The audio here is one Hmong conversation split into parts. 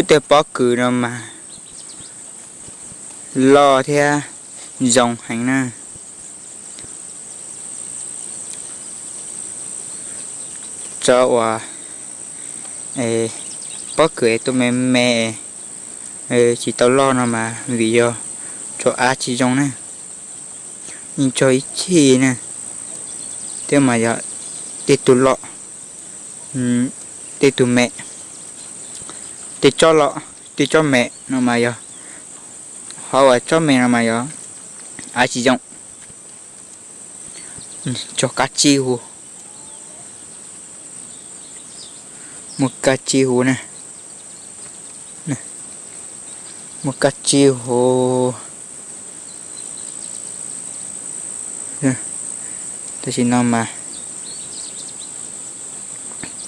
Tej pob kws no mas loj thiab zoo heev na. Tso uas pob kws tuaj me me tsis tau loj no mas vim yog tso av tsis zoo na, yeej tso ib chim na, thiab mas yog tej tug loj, tej tug me, tej tsob loj, tej tsob me no mas yog, ho uas tsob me no mas yog av tsis zoo. Tso kab tsib huv, muaj kab tsib huv na, muaj kab tsib huv. Tam sim no mas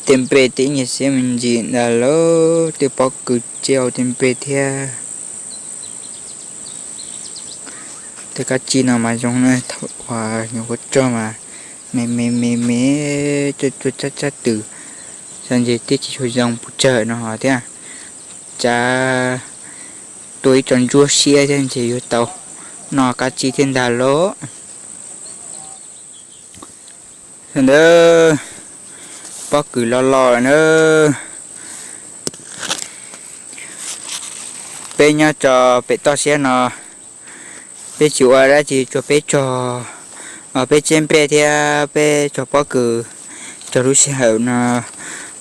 tej npe tej nyiam xiab me ntsis ntag lauj, tej pob kws tseb hauv tej npe thiab. Tej kab tsib no mas zoo na, thaum uas nyuam qhuav tso mas me me me me, coj tuaj tsab tsab twm, xyov ntshe twb tsis tshua zoo pes tsawg no thiab. Tsab tuaj ib co ntsuab siab thiab ntshe yuav tau noj kab tsib thiab ntag lauj. Ntawd pob kws loj loj lawm na. Peb nyob tso pem toj siab no, peb tsis ua dab tsi, tsuas peb tso peb tseb nplej thiab peb tso pob kws, tso lub sij hawm no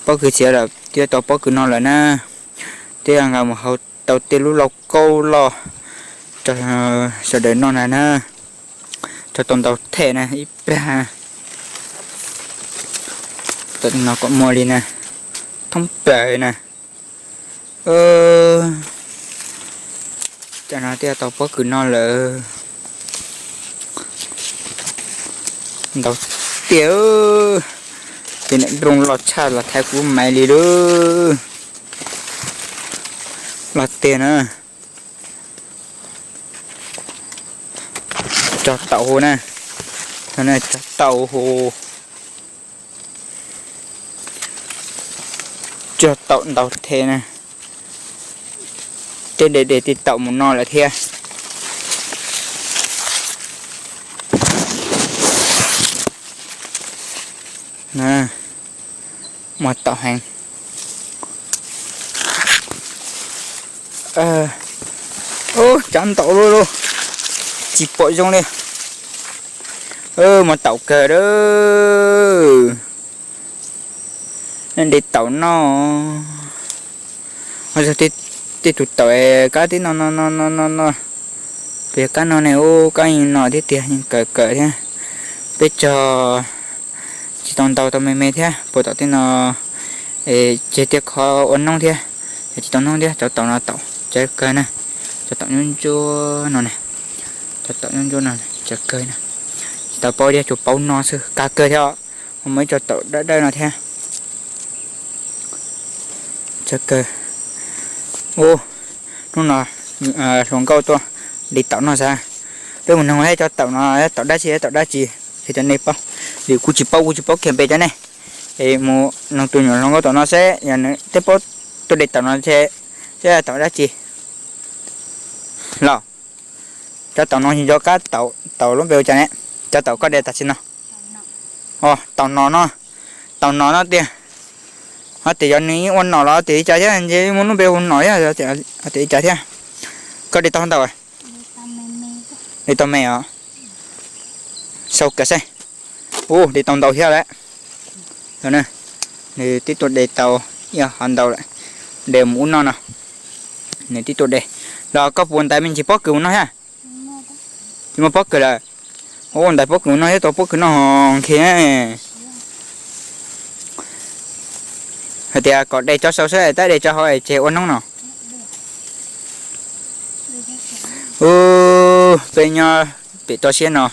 pob kws txiav lawm thiaj tau pob kws no lawm na. Thiaj nqa mus hau tau tej lub lauj kaub loj rau sawv daws noj na na. Tso tau ntau them na ib plag. Tam no kom muaj li na, thoob plaws na. Tam no thiaj tau pob kws noj lawm. Ntau tiag, tej niag nplooj loj tshaj los thaiv kuv maiv li lauj. Loj tiag na. Tso taum huv na, tso taum huv. Tso taum ntau them na. Tej de de tej taum mus no lawm thiab. Muaj taum heev. Tsav ntaum lub lub, tsis pom zoo li. Muaj taum kawg a. De taum noj. Tej tus taum kab tib no no no no no no. Peb kab no ne, ub, kab yeej no thiab tiag, yeej kawm kawm thiab. Peb tso tsis tau ntau, tau me me thiab, puas tom tej no ces thiaj kho ua noob thiab. Yog tsis tau noob thiab, cov taum no taum tsawv kawg na. Cov taum ntsuab ntsuab no ne, cov taum ntsuab ntsuab no tsawv kawg na. Tsis tau paub thiab, tsuas paub noj xwb, kab kawg thiab. Ho muaj ib co taum dawb dawb no thiab. Tsawv kawg. Ub, hnub no hluas nkauj tuaj de taum noj xav. Peb mus noog thiab cov taum no taum dab tsi, taum dab tsi, qhia rau nej paub. Vim kuv tsis paub, kuv tsis paub kiag npe cov ne. Es mus noog tus nyuam hluas nkauj tom no seb yog nws twb paub tuaj de taum no seb, seb taum dab tsi. Los, cov taum no tsis nco qab taum lub npe ua cas ne. Cov taum koj de tam sim no. Taum no no, taum no no tiag. Ho tias yog nws yeej ua nom los tias li cas thiab, ntshe muaj lub npe hu nom thiab, tias li cas thiab. Koj de tau ntau? De tau me os. Sau kawg seb. Ub, de tau ntau thiab lawm. Nws twb tuaj de tau ib qho ntau lawm, de mus ub noj no. Nws twb tuaj de. Los koj puas ntais me ntsis pob kws mus noj thiab? Tsis muaj pob kws lawm. Ub, ntais pob kws mus noj thiab, tau pob kws noj nkhis. Hais tias kom de tso sau seb, tab de tso hauv es tseg ua noob no. Ub, peb nyob pem toj siab no.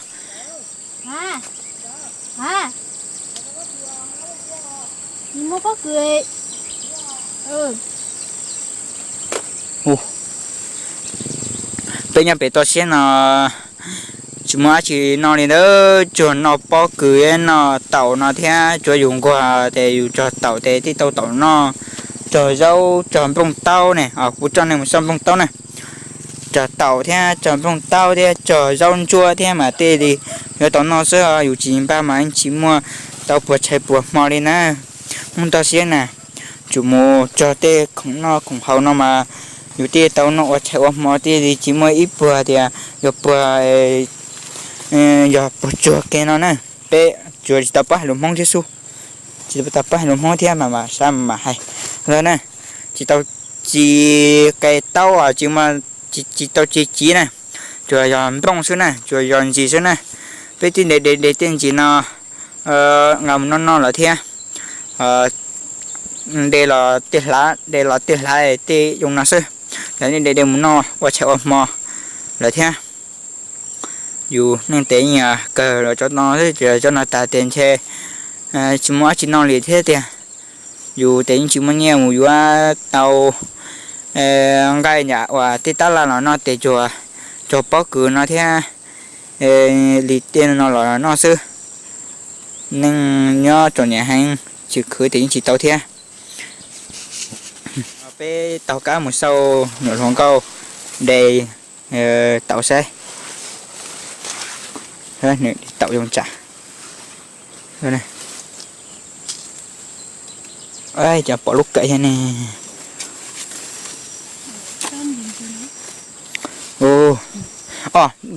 Peb nyob pem toj siab no, tsis muaj dab tsi noj li ntawd, tsuas noj pob kws, noj taum no thiab. Tsuav yus nquag ces yus tso taum ces thiaj tau taum noj. Cog zaub cog nplooj taub ne, kuv coj nej mus xauj nplooj taub na. Cog taum thiab cog nplooj taub thiab cog zaub ntsuab thiab mas tej li yuav tau noj xwb, yus tsis npaj mas yeej tsis muaj tau puas tshais puas hmo li na. Hmoob toj siab na, tsum mus cog tej khoom noj khoom haus no mas yus thiaj tau noj ua tshais ua hmo, thiaj li tsis muaj ib puag tias yuav puag, yog puag tsuag kiag no na. Peb tsuas tsis tau paub hais lus Hmoob thiab xwb, tsis tau paub hais lus Hmoob thiab mas mas sab mam hais lawm na. Tsis tau ci qe taub, tsis tsis tau ci civ na, tsuas yog nplooj xwb na, tsuas yog ntsis xwb na. Peb twb de de de tej ntsis no nqa mus noj noj lawm thiab. De los tej hlav, de los tej hlav tej yoo no xwb, yog nej de de mus noj ua tshais ua hmo lawm thiab. Yus neej tes yeej kawg los tso no xwb, tso no tas tias ntshe tsis muaj dab tsi noj li thiab tiag. Yus tes yeej tsis muaj nyiaj mus yuav tau nqaij nyam uas tej tab laj los noj tes cuag pob kws no thiab li tej no los noj xwb. Neej nyob txom nyem heev, tsis khwv tes yeej tsis tau thiab. Peb taug kab mus xauj nyuam hluas nkauj de taum saib. Nws de taum zoo tsam. Cov pom lub kawm thiab ne. Os,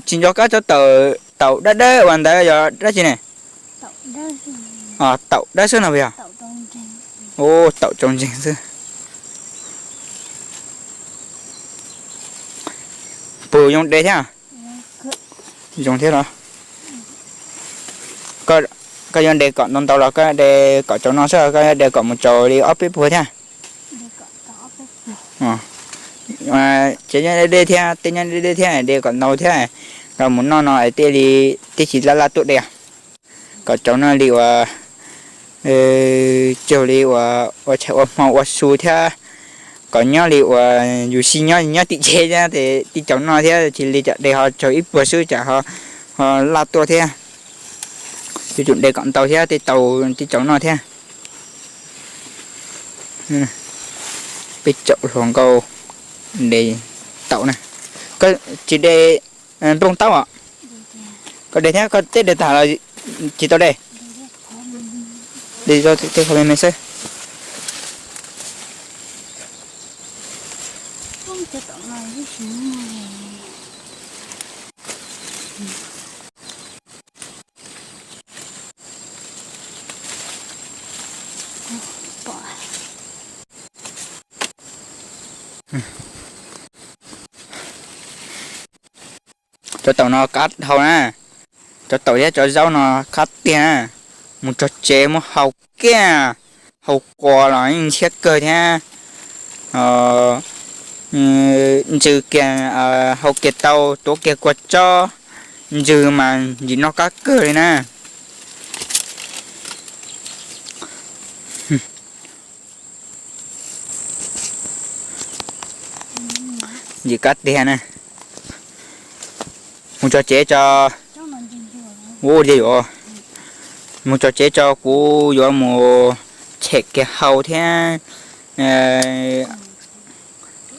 tsis nco qab cov taum dawb dawb uas ntawd yog dab tsi ne? Taum dawb xwb no puas yog? Taum tsaus ntseeg xwb. Puas zoo de thiab? Zoo thiab los? Koj yuav de kom ntau ntau los koj de kom tsaus no xwb, koj yuav de kom mus tsaus li ob peb puag thiab? Ces nyob deb deb thiab, tej nyob deb deb thiab de kom ntau thiab, los mus noj no thiaj li, thiaj tsis laj laj tuaj de. Kom tsaus no li uas, cog li uas ua tshais ua hmo ua su thiab, kom nyob li uas yus sib nyob nyob tim tsev thiab, tej tsaus no thiab tsis li cas de ho tsaus ib puag xwb tsam ho laj tuaj thiab. Yuav tsum de kom ntau thiab tej tau, tej tsaus no thiab. Peb tsaum hluas nkauj de taum na. Koj tsis de nplooj taub os? Koj de thiab, koj twb de tag los tsis tau de? De tej qhov me me xwb. Cov taum no qab dhau na. Cov taum thiab cov zaub no qab tiag na. Mus txog tsev muab hau kiag, hau quas los yeej ntshiab kawg thiab. Ntsws kiag, hau kiag tau, tuav kiag kua tsob, ntsws mas ntsim no qab kawg li na. Ntsim qab tiag na. Mus txog tsev tso. Ua li, mus txog tsev tso kuv yuav mus tshem kiag hau thiab,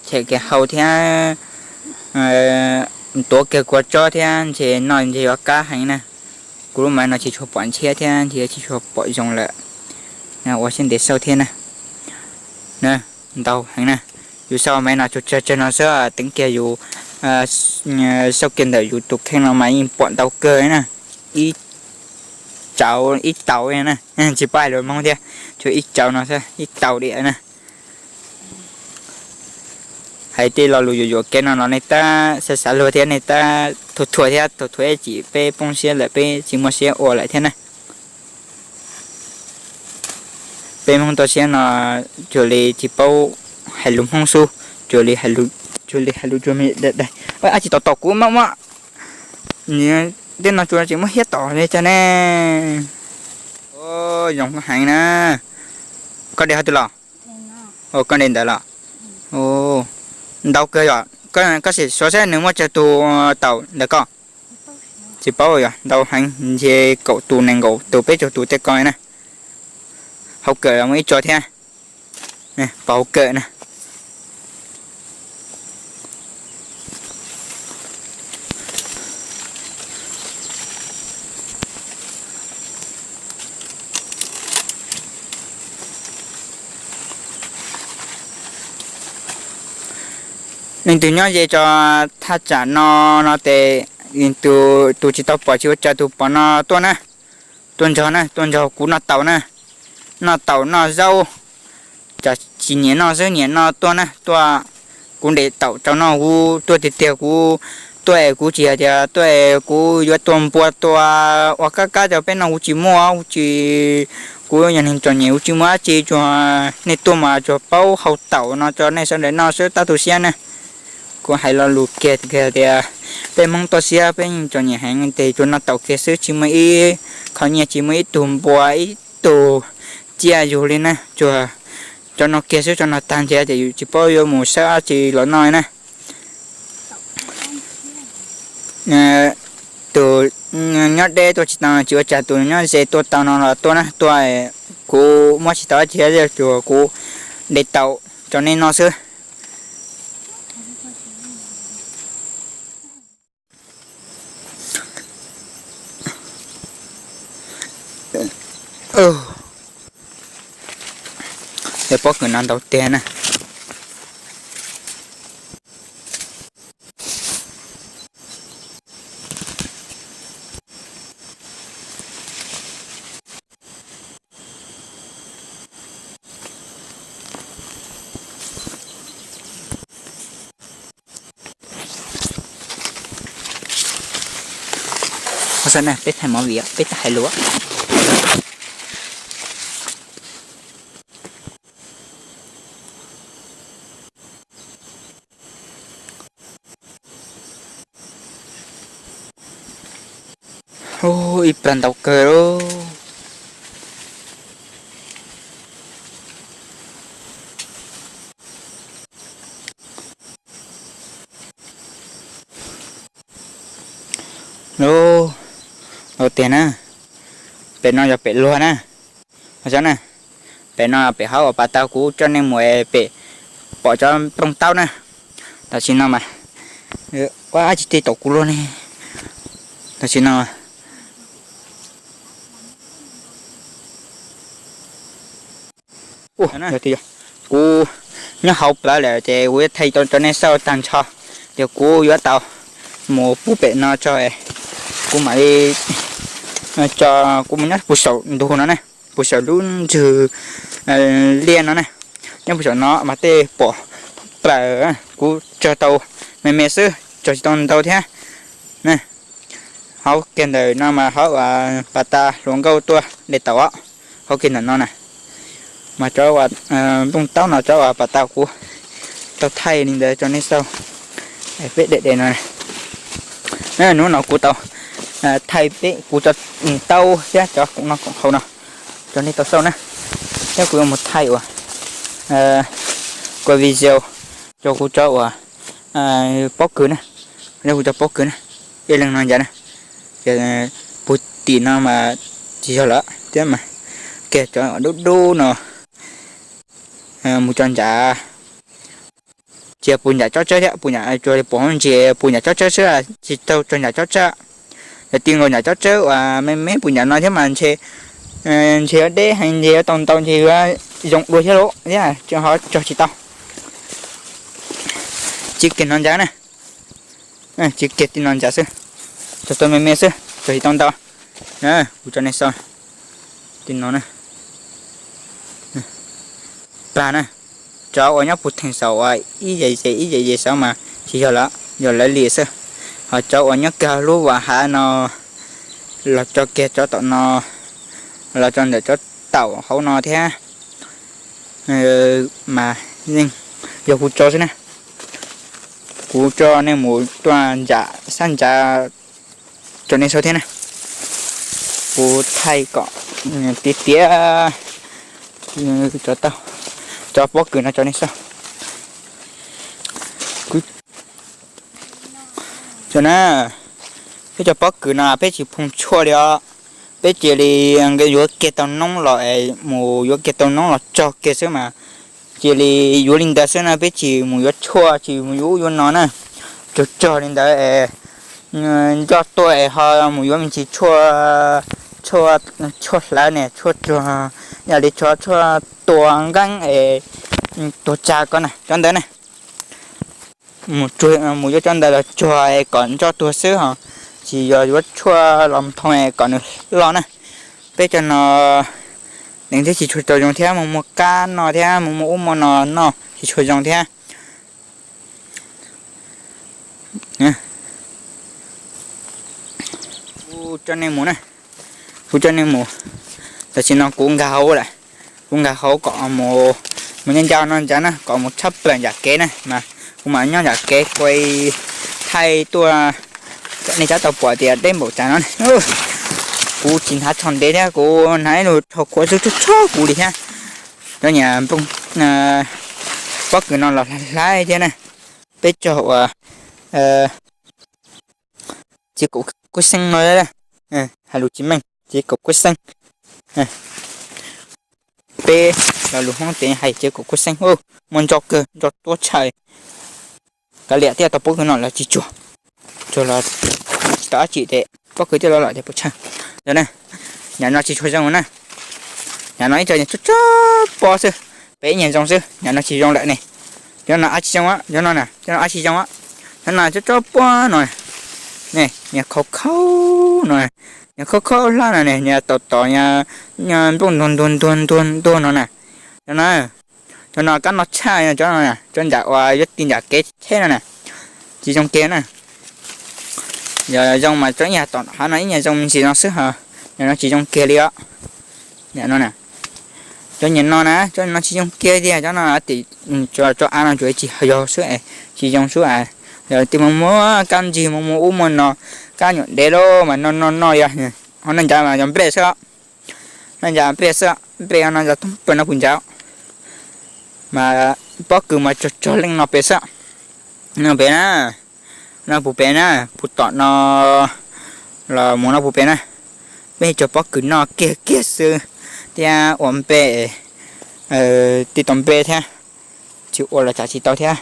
tshem kiag hau thiab, tuav kiag kua tsob thiab ntshe noj ntshe yuav qab heev na. Kuv lub maiv no tsis tshua pom ntshiab thiab ntshe tsis tshua pom zoo lawm. Ua siab ntev xauj thiab na. Ntau heev na. Yus xauj maiv no tsuas tsawg tsawg no xwb, teev kiag yus xauj kiag ntawm yus tus kheej no mas yeej pom ntau kawg na. Ib tsaus ib taus na, tsis paub hais lus Hmoob thiab, tsuas ib tsaus no xwb, ib taus diam na. Hais tej lo lus yuam yuam kev no los nej tab xav xav luag thiab, nej tab thuam thuam thiab, thuam thuam ib chim peb poob siab lawm, peb tsis muaj siab ua lawm thiab na. Peb Hmoob toj siab no cuag li tsis paub hais lus Hmoob xwb, cuag li, cuag li hais lus tsuag me dab tsi tom tom kuv maj maj. Tej no tsuas tsis muab hiab tom li cas ne. Zoo heev na. Koj de qhov twg los? Koj de ntawd los? Ntau kawg yom. Koj sim suav saib nws muaj tsawg tus taum ntawm koj. Tsis paub yom, ntau heev, ntshe kaum tus, nees nkaum tus, peb caug tus tej ko na. Hauv kawm muaj ib co thiab. Pov hauv kawm na. Leej twg nyob ze tso thaj tsam no no tes, tus tsis tau pom tsis ua cas tus pom no tuaj na, tuaj nrog na, tuaj nrog kuv noj taum na, noj taum noj zaub. Tsis nyiam noj xwb nyiam noj tuaj na, tuaj, kuv ntes taum rau noj, kuv tuaj tiag tiag, kuv tuaj es kuv tsis hais tias tuaj es kuv yuav tua npua tua ua kab kab rau peb noj, kuv tsis muaj, kuv tsis, kuv yog neeg txom nyem kuv tsis muaj dab tsi, tsuas nej tuaj mas tsuas paub hau taum no rau nej sawv daws noj xwb tab tu siab na. Kuv hais lo lus kiag tias peb Hmoob toj siab peb yeej txom nyem heev ces tsuas noj taum kiag xwb, tsis muaj ib qho nyiaj, tsis muaj ib tug npua ib tug tsiaj yug li na, tsuas tso noj kiag xwb, tso noj tag nrho ces yus tsis paub yuav mus sawb dab tsi los noj na. Tus nyob deb tuaj tsis tau tsis ua cas, tus nyob ze tuaj tau no los tuaj na, tuaj, kuv muab tsis tau dab tsi, tsuas kuv ntes taum rau nej noj xwb. Cov pob kws no ntau tiag na. Peb thaij movie, peb thaij hais lus. Ib plag ntau kawg lauj. Lauj, tiag na, pem no yog pem luag na. Saib na, pem no pem hauv uas pas tau kuv coj nej mus pem pom cov nplooj taub na. Tam sim no mas, ua tsis tau kuv luag ne. Tam sim no kuv nyob hauv plawv lawm ces kuv yuav thaij rau nej xauj tag nrho, ces kuv yuav tau mus pub pem no tso, kuv mam li tso, kuv mus nyob puag saum ntug no ne, puag saum lub ntswg liaj no ne, nyob puag saum no mas tej pom plaws, kuv tso tau me me xwb, tso tsis tau ntau thiab. Hauv kiag ntawm no mas hauv uas pas tas hluas nkauj tuaj de taum os, hauv kiag ntawm no na. Mas cov uas nplooj taub no cov uas pas tas kuv tau thaij li ntawd rau nej xauj, peb de de no. Hnub no kuv tau thaij peb kuv cov taub thiab cov koom no koom haus no rau nej tau xauj na. Thiab kuv yuav mus thaij uas kuv video rau kuv cov uas pob kws na, kuv cov pob kws na, ib leeg no ncas na, ces puag tim no mas tsis yog lawm thiab mas, kiag cov dub dub no mus tso ntsam, tsis yog puag ntsam tsob tsawb thiab, puag ntsam tsuas li pom hauv ntsis, puag ntsam tsob tsawb xwb, tsis tau tso ntsam tsob tsawb. Yog tij nkaus ntsam tsob tsawb uas me me puag ntsam no thiab mas ntshe, ntshe yuav deb heev, ntshe yuav tau ntau, ntshe yuav zoo dua thiab lauj, thiab tseem ho tso tsis tau. Tsis kiag no ncas na, tsis kiag tij no ncas xwb, tso tau me me xwb, tso tsis tau ntau. Kuv tso nej xauj, tij no na, plag na, cov uas nyob puag theem saum uas ib yam yes ib yam yes saud mas tsis yog lawm, yog lawv li xwb. Ho cov uas nyob kiag lub vas hav no los tso kiag cov tom no, los tso ntawm cov taum hauv no thiab, mas yeej yog kuv tso xwb na. Kuv tso nej mus tuaj ntsam sab ntsa rau nej saib thiab na. Kuv thaij kom tiav tiav cov pob kws no rau nej saib. Cov na, peb cov pob kws no peb tsis phoo tshuaj li os. Peb cia li yuav kiag tau noob los, mus yuav kiag tau noob los tso kiag xwb mas Cia li yuav li ntawd xwb na, peb tsis mus yuav tshuaj, tsis mus yuav ub yuav no na. Tsuag tsuag li ntawd es nco tuag es ho mus yuav me ntsis tshuaj, tshuaj hlawv ne, tshuaj tsuag, yog li tshuaj, tshuaj tua nqeeb es tuag tsa ko na, cov ntawd na. Mus yuav cov ntawd los tsuag es kom nco tuag xwb ho, tsis yog yuav tshuaj los thoo es kom nws loj na. Peb cov no neeg thiab tsis tshua tau zoo thiab, mus muag kab no thiab mus muag ub muag no noj tsis tshua zoo thiab. Kuv coj nej mus na, kuv coj nej mus. Tam sim no kuv nkag hauv lawm, kuv nkag hauv kom mus, mus ncaj ncaj no ntag na, kom mus tshaj plaws nram kev na mas kuv mam nyob nram kev kuv thaij tuaj kom nej cov tau pom tias deb npaum cas no. Kuv tsis hnav tsho ntev thiab, kuv hnav ib lub tsho khuav xwb tshog tshog kuv li thiab. Cov niag nplooj pob kws no los hlais hlais thiab na. Peb tso uas txiv kaum kuj xeeb no, hais lus tsis meej, txiv kaum kuj xeeb. Peb lo lus Hmoob tes hais txiv kaum kuj xeeb, muaj ntso kawg, ntso tuab tshaj. Kav liam thiaj tau pob kws no los tsis tsuag, tsuag los tsis tau dab tsi ces pob kws thiaj los los tias puas tshaj. Yog na, nyam no tsis tshua zoo na. Nyam no ib co tsob tsob pob xwb, peb ib nyuag zoo xwb, nyam no tsis zoo lawm ne. Cov no ab tsis zoo, cov no na, cov no ab tsis zoo. Cov no tsob tsob pob no, ne, nyuag khaub khaub no, nyuag khaub khaub hlab no ne, nyuag tom tom, nyuag nplooj ntuag ntuag ntuag ntuag ntuag no na. Cov no, cov no kab no tshaj, cov no, cov nram uas yuav ti nram kev tsheb no na, tsis zoo kiag na. Yog zoo mas cov ib yam tom hav no ib nyuag zoo me ntsis no xwb ho, nyam no tsis zoo kiag li os. Nyam no na, cov nyam no na, cov no tsis zoo kiag tiag, cov no tim, cov av no tsuas tsis yog xwb, tsis zoo xwb. Yog tias mus muab kab ntsig mus muab ub muab no, kab nyuam dev loj mas no no no yog, ho no ncav mas yog nplej xwb. No ncav nplej xwb, nplej no ncav thoob plaws no puv ncav. Mas pob kws mas tsuag tsuag leej no pem xwb. No pem na, no puv pem na, puv tom no los mus no puv pem na. Peb cog pob kws noj kiag kiag xwb thiab ua npe, tib tau npe thiab, tsis ua los tsam tsis tau thiab.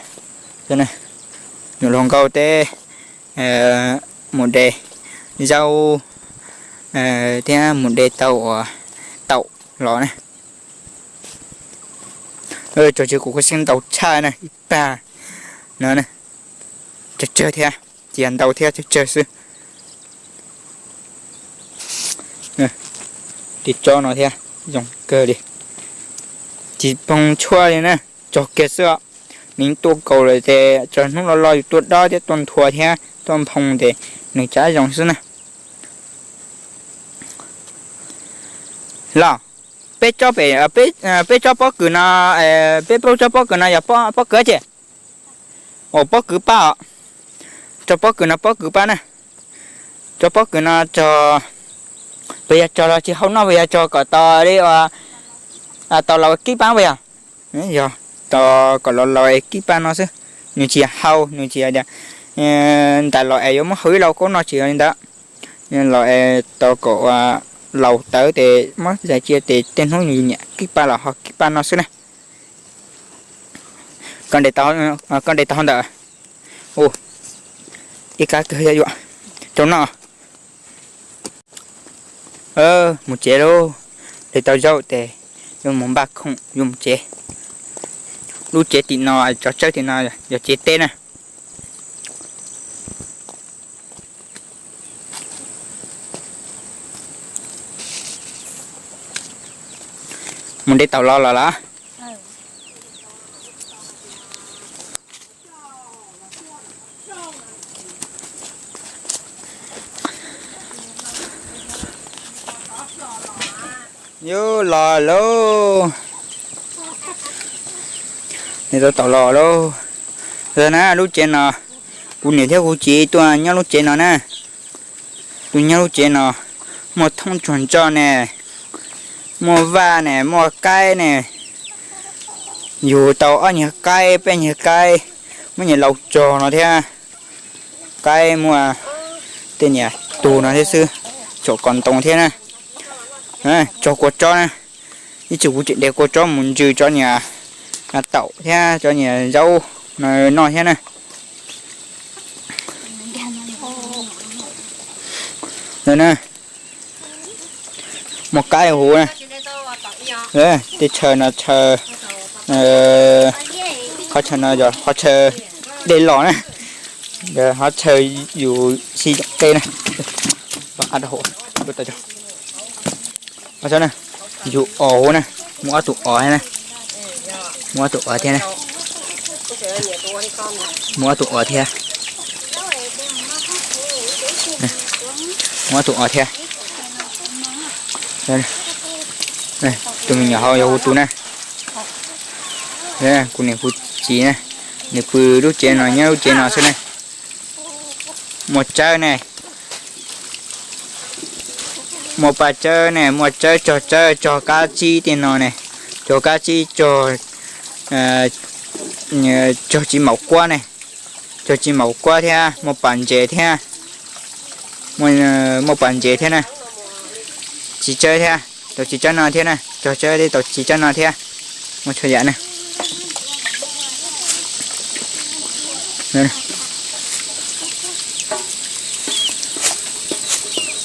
Nyuam hluas nkauj teb mus de zaub thiab mus de tau uas taum los na. Tso tsis kuv kuj xeeb ntau tshaj na, ib pag no, tsawg tsawg thiab, tsis yog ntau thiab, tsawg tsawg xwb. Tiv tsob no thiab, zoo kawg li, tsis poob tshuaj li na, tsog kiag xwb os. Nws tuaj kaus lawm ces tsam hnub los los yus tuaj dob thiab tuaj nthua thiab tuaj nphoo ces nws tsab zoo xwb na. Los, peb tsob pem, peb tsob pob kws no, peb peb tsob pob kws no yog pob kws tsi? Ua pob kws paj os. Tsob pob kws no pob kws paj na. Tsob pob kws no tso, puas yog tso los tsis hau noj, puas yog tso kom tau li ua, tau laus kib paj puas yog? Yog, tau kom laus laus es kib paj no xwb. Nws tsis hau, nws tsis tias ntais los es yuav muab hau ib lauj kaub no, tsis yog li ntawd. Los es tau kom ua laus tawv ces muab zais cia ces tej hnub nws nyiam kib paj los ho kib paj no xwb na. Koj ntes tau hov ntawm, ib kab kawg yuav rau noj. Mus tsev lauj, de tau zaub ces yuav mus npaj khoom yuav mus tsev. Lub tsev tim no, tso tsawb tim no yog tsev teb na. Mus de taum los los lawm. Yuav los lauj. Tau taum los lauj. Yog na, lub tsev no, kuv niam thiab kuv txiv tuaj nyob lub tsev no na. Tuaj nyob lub tsev no, muaj thoob tsuag ntso ne, muaj vaj ne, muaj qaib ne. Yug tau ob nyuag qaib peb nyuag qaib, muab nyuag laus tso no thiab. Qaib muaj tej niag tug no thiab xwb, tsom kos ntoo thiab na. Tso kua tsob na, ib txwm kuv tseem de kua tsob mus ntsw tso niag taum thiab cov niag zaub no noj thiab na. Ntawd na, muaj kab huv na. Tej chaw no chaw, qhov chaw no yog qhov chaw dej los na. Qhov chaw yus sib yoom tej na. Yus os huv na, muaj ob tug os thiab na. Muaj ob tug os thiab na. Muaj ob tug os thiab. Muaj ob tug os thiab. Tus me nyuam hauv yog kuv tus na. Kuv niam kuv txiv na, nws pw lub tsev no nyob lub tsev no xwb na. Muaj tsawb ne, muaj paj tsawb ne, muaj tsawb, tsog tsawb, tsog kab tsib tej no ne, tsog kab tsib, tsog, tsog tsis maum kuab ne, tsog tsis maum kuab thiab, muaj pas ntses thiab, muaj pas ntses thiab na, txiv tsawb thiab, tau txiv tsawb no thiab na, tsog tsawb thiab tau txiv tsawb no thiab, muaj txhua yam na.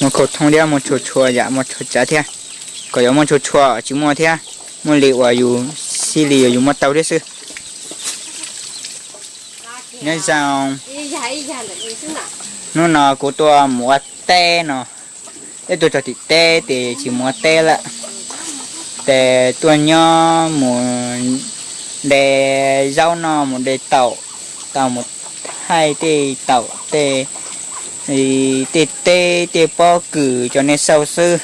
Muaj khaub thoob thiab, muaj txhua txhua yam, muaj txhua tsav thiab. Kom yuav muaj txhua txhua tsis muaj thiab, muaj li uas yus xij li uas yus muaj tau thiab xwb. Nyob zoo, hnub no kuv tuaj mus ua teb no, ib tuaj txog tim teb ces tsis mus ua teb lawm, ces tuaj nyob mus de zaub noj, mus de taum, tau mus thaij tej taum tej, tej teb tej pob kws rau nej xauj xwb.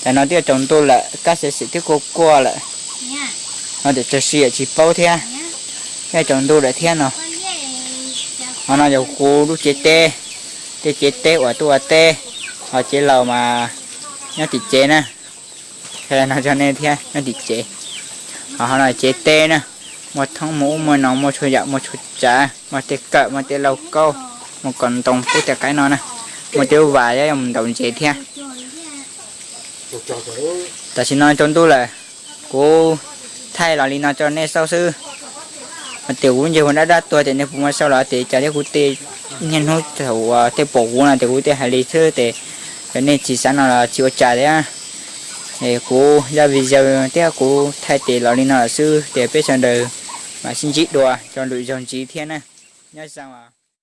Tam no twb tsaus ntuj lawm, kab xim xim twb kuaj kuaj lawm, no tias txog sij hawm tsis paub thiab, twb tsaus ntuj lawm thiab no. Qhov no yog kuv lub tsev teb, tej tsev teb uas tuaj ua teb, ho tsev laus mas nyob tim tsev na. Qhia no rau nej thiab, nyob tim tsev. Ho no tsev teb na, muaj thoob muaj ub muaj no, muaj txhua yam muaj txhua tsav, muaj tej kawm, muaj tej lauj kaub, muaj kaus ntoo, pub tej qaib no na, muaj tej lub vas yuav mus ntaus ntses thiab. Tam sim no tsaus ntuj lawm, kuv thaij los li no rau nej xauj xwb. Hos tias kuv nce hu dab dab tuag ces nej puas muaj xauj los tias cas thiab, kuv tej niaj hnub thaum uas tej pom kuv no ces kuv tej hais li xwb ces, yog nej tsis xav no los tsis ua cas thiab. Es kuv zaj video thiab kuv thaij tes los li no lawm xwb ces peb sawv daws mam sib ntsib dua rau lwm zaug ntxiv thiab na. Nyob zoo.